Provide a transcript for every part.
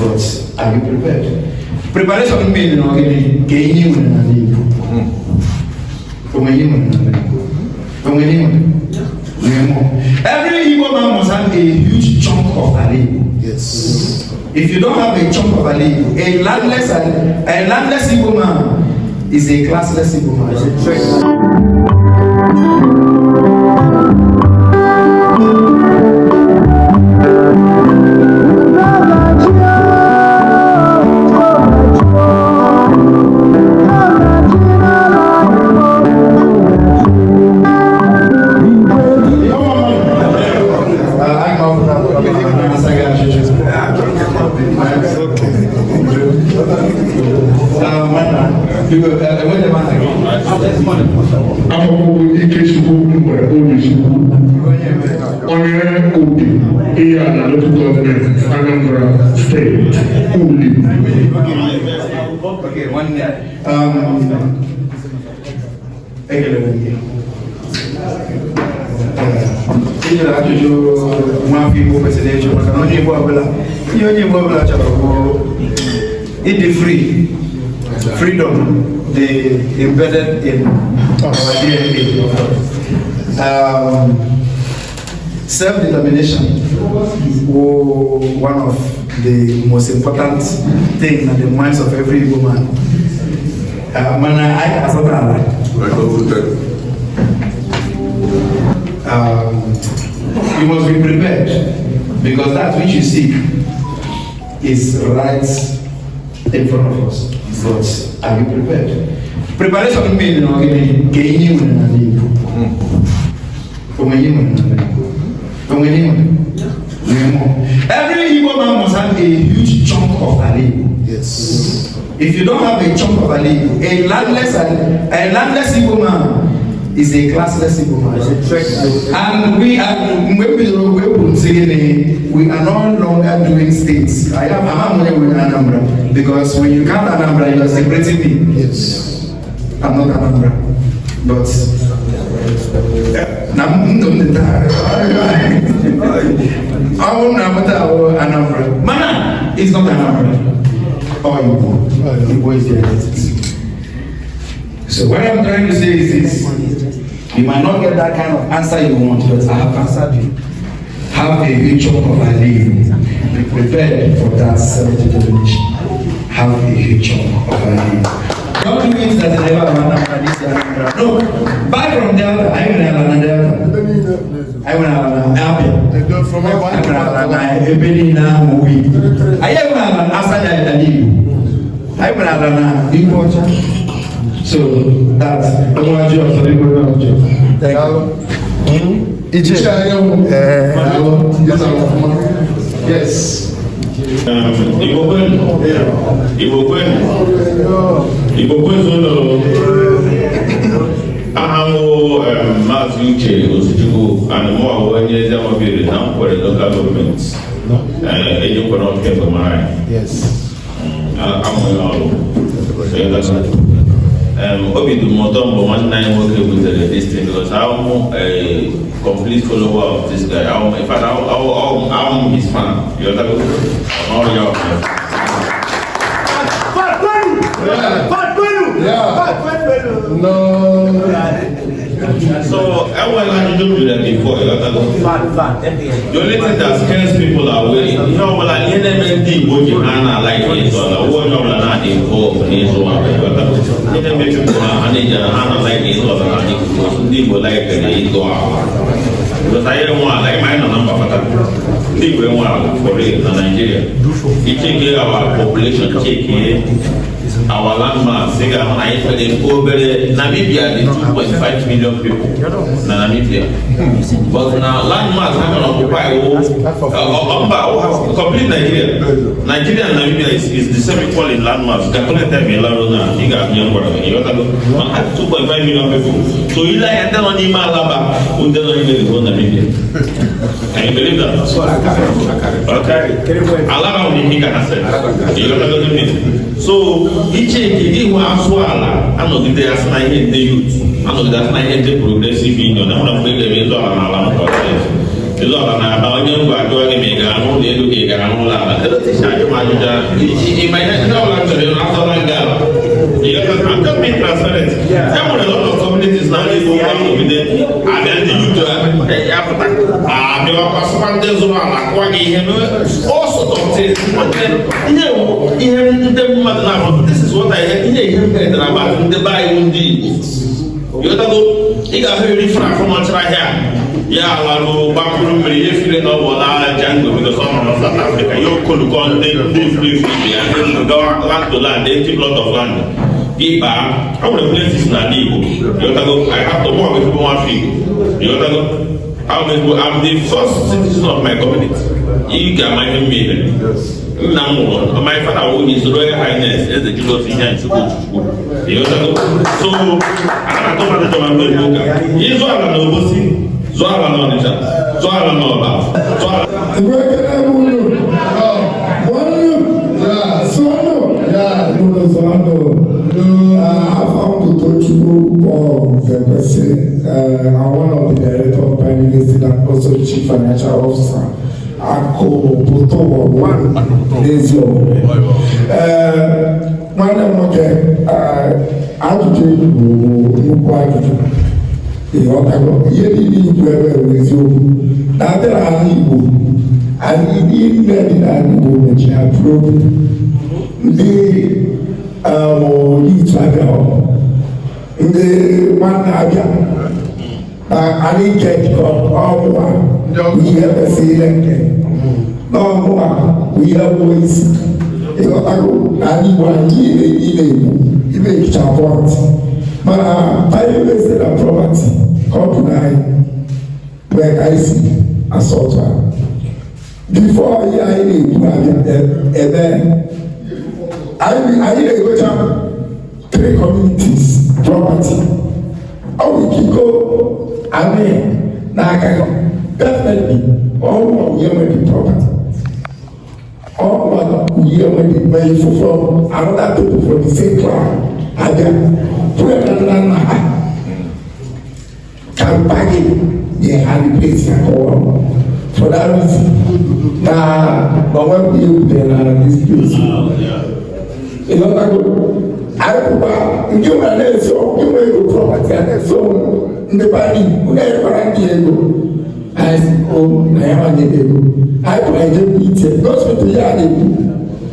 But are you prepared? Preparation mean na gịnị ka ihe ị nwere n'ala Igbo? Onwe ihe ị nwere n'ala Igbo? Onwe ihe ị nwere? Nwee more. Every Igbo man must have a huge chunk of ala Igbo. If you don't have a chunk of ala Igbo, a landless Igbo man is a classless Igbo man. Akwụkwọ Ikechukwu mgbe Obichukwu, onye Udi, Ihiala Local Government, Anambra State, Uli. Okay, nwanne ekelere m gị. Ị jụrụ ajụjụ nwafọ Igbo kwesịrị ịjụ, maka na onye Igbo ọbụla, ihe onye Igbo ọbụla chọrọ bụ ịdị free. Freedom dị embedded in our DNA. Self-determination wụ one of the most important things in the minds of every Igbo man. Mana anyị ga-azọta ala. You must be prepared, because that which you seek is right in front of us. But are you prepared? Preparation mean na gịnị ka ihe ị nwere n'ala Igbo? Onwe ihe ị nwere n'ala Igbo? Onwe ihe ị nwere? Nwee more. Every Igbo man must have a huge chunk of ala Igbo. If you don't have a chunk of ala Igbo, a landless Igbo man is a classless Igbo man. And we are, mgbe m bidoro wee kwuru m sị gịnị, we are no longer doing states. I am I'm only with Anambra, because when you count Anambra, you are separating me. I'm not Anambra, but na ndụ m dị taa, ọ bụrụ na amụta ahụ Anambra, mana it's not Anambra or Igbo. Igbo is the identity. So what I'm trying to say is this: you might not get that kind of answer you want, but I have answered you. Have a huge chunk of ala Igbo. Be prepared for that self-determination. Have a huge chunk of ala Igbo. Don't do it that never Anambra, this Anambra. No, buy from Delta. I nwere ala na Delta. Anyị nwere ala na Abia. Anyị nwere ala na ebe niile ahụ wi. Anyị nwere ala na outside ala Igbo. Anyị nwere ala na Igbo ọcha. So that's ọnwa ajọ ọzọ Igbo ọjọọ. Thank you. Ije. Ichie Anyanwụ. Daalụ. Yes. Igbo kwenu! Igbo kwenu! Igbo kwenu! Aha m wụ Maazị Uche Osuchukwu, and mụ bụ onye Eziamobiri na Nkwere Local Government. Ejikwara kemgbe mara anyị. Amụghị ọrụ. Obi dị m ụtọ mgbe nwanne anyị nwoke butere this thing, because I'm a complete follower of this guy. In fact, I'm his fan. You understand? Ọrụ ya ọfụma. No. So, enwere ajụjụ m jụrụ ya before, you ghọtago? The only thing that scares people away, ihe ọbụla ihe na-eme ndị Igbo ji ha na-ala ịzụ ala, ọwụ onye ọbụla na-adị involved n'ịzụ ala, you ghọtago? Ihe na-eme people ha na-eji ha na-ala ịzụ ala na Igbo, ndị Igbo laikere ịzụ ala. Because anyị enwe ala, ịma anyị nọ na mba pata. Ndị Igbo enwe ala for real na Nigeria. Icheke our population, cheke our land mass, ị ga-ahụ na anyị fere obere. Namibia dị 2.5 million people na Namibia, but na land mass ha nwere occupy wụ mba complete Nigeria. Nigeria and Namibia is the same, equal in land mass. Calculate time ịlarụ na ị ga-ahụ ihe m gwara gị, ịghọtago? Ma ha 2.5 million people, so ile anya, ndị nọ n'ime alaba bụ ndị nọ n'ime the whole Namibia. Can you believe that? Okay. Alaba nwere ihe ka ha sị. Ịghọtago what I mean? So iche nke gị nwe asụ ala, anọgide asị na ihe ndị youth, anọgide asị na ihe ndị Progressive Union. Enwere mgbe ị ga-eme ịzụ ala n'ala m. Ịzụ ala na-aba onye ngwa ajụọ gị ma ị gara n'ụlọ elu ka ị gara n'ụlọ ala. Kedu otu isi ajụ m ajụjụ ahụ? Ịma ihe ihe ọbụla m chọrọ ịrụ azọla nga ala. I'm just being transparent. E nwere a lot of communities na ndị Igbo nọgide abịa ndị youth apụta abịa asụkwa ndị zụrụ ala kụwa gị ihe, all sort of things. Ihe ihe ndị mmadụ na-ahụ, this is what I ihe ihe m hetere about ndị be anyị, ndị Igbo. Ịghọtago, ị ga-ahụ eri frafụ nọchara ahịa ya alarụ gba mkpụrụ mmiri ya efile na ọ bụ na Django, because ọ nọ na South Africa ya okolukọ ndị furu efu ibe ya, ndị gawa land to land, empty plot of land gị baa. O nwere places n'ala Igbo, ịghọtago, I have to mụ ezigbo nwa afọ Igbo, ịghọtago, I'm the first citizen of my community. Ị ga-ama ihe m mere. Nna m nwụrụ, my father wụ His Royal Highness Eze Julius Iheanyi Chukwu Chukwu, ịghọtago. So a na-atụ mmadụ chọma mgbe ụka ịzụ ala na Obosi, zụọ ala na Ọnịcha, zụọ ala na Ọba, zụọ ala. Igwe, ekele m unu. Mụọnụ, sụọnụ, unu zụọnụ. Afọ m bụ Tochukwu Paul Nzekwesị. I'm one of the director of Prime University and also Chief Financial Officer. Akụ pụta ụwa n'ezi omume. Nwanne m nwoke, ajụjụ bụ nnukwu ajụjụ. Ịghọtago, ihe niile ikwu ebe bụ eziokwu. Na abịa n'ala Igbo, anyị niile dị n'ala Igbo mechara probe ndị youth abịa, ndị nwanne abịa na anyị nke ọmụwa ihe kwesịrị ile nke na ọmụwa bụ ihe bụ isi. Ịghọtago, n'ala Igbo anyị niile ị na-ekwu ime ehicha point, mana private na property company anyị nwee ka anyị si asọtụ a before ihe anyị na-ekwu abịa eme. Anyị na-egocha three communities property. Ọ bụ ikiko anyị n'aka gị, definitely ọrụ ihe nwere the property, ọrụ ihe nwere ma ifu from another people from the same clan abịa pụrụ na nna nna ha ka mpa gị nye ha the place ya kọwa. For that reason na onwe ihe butere na this place, ịghọtago, anyị bụkwa nke nwere na-eso nke nwere ego property a na-eso ndị be anyị na-enyekwara ndị ego anyị si o na ya nwanye ego anyị pụrụ eje itie gọọmenti ya na-ekwu,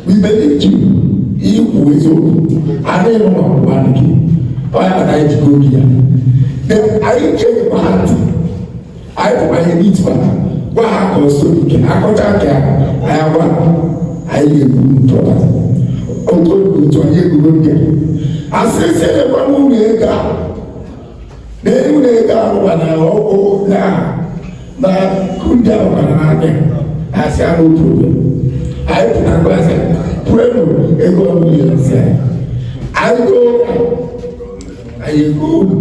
we believe you. Ikwu eziokwu adịghị mma ọgbụgba gị ọ ya maka anyị jigo oge ya. Then anyị ga-egekwa ha ntị. Anyị pụkwa ihe n'itikwa gwa ha ka ọsọ ike akọcha nke anyị agwa anyị ga-ekwu property otu otu anyị egugo nke asị sị ekwe m unu ego a na unu ego ahụ na ọkụ na na ndị ahụ bara n'anya asị anụ problem. Anyị pụta klasị pụrụ ego ọbụla ya asị anyị anyị go anyị ego unu.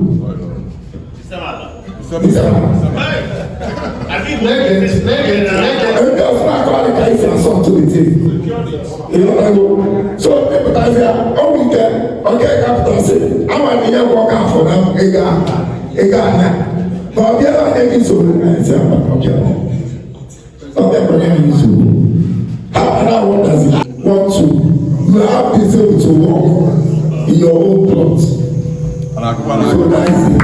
Ndị ọzọ na-akọrọ ka esi asọ ntụlite, ịghọtago. So ịpụtazi ya, ọ bụ ike oke ga-apụtasị ama m ihe gwọ ka afọ na ego ego anya ma ọ bịa anya gị nsogbu. Anyị si ama ọbịa ọbịa kwanye anyị nsogbu ha na wonders want to you have the same to work in your own plot. So that is it.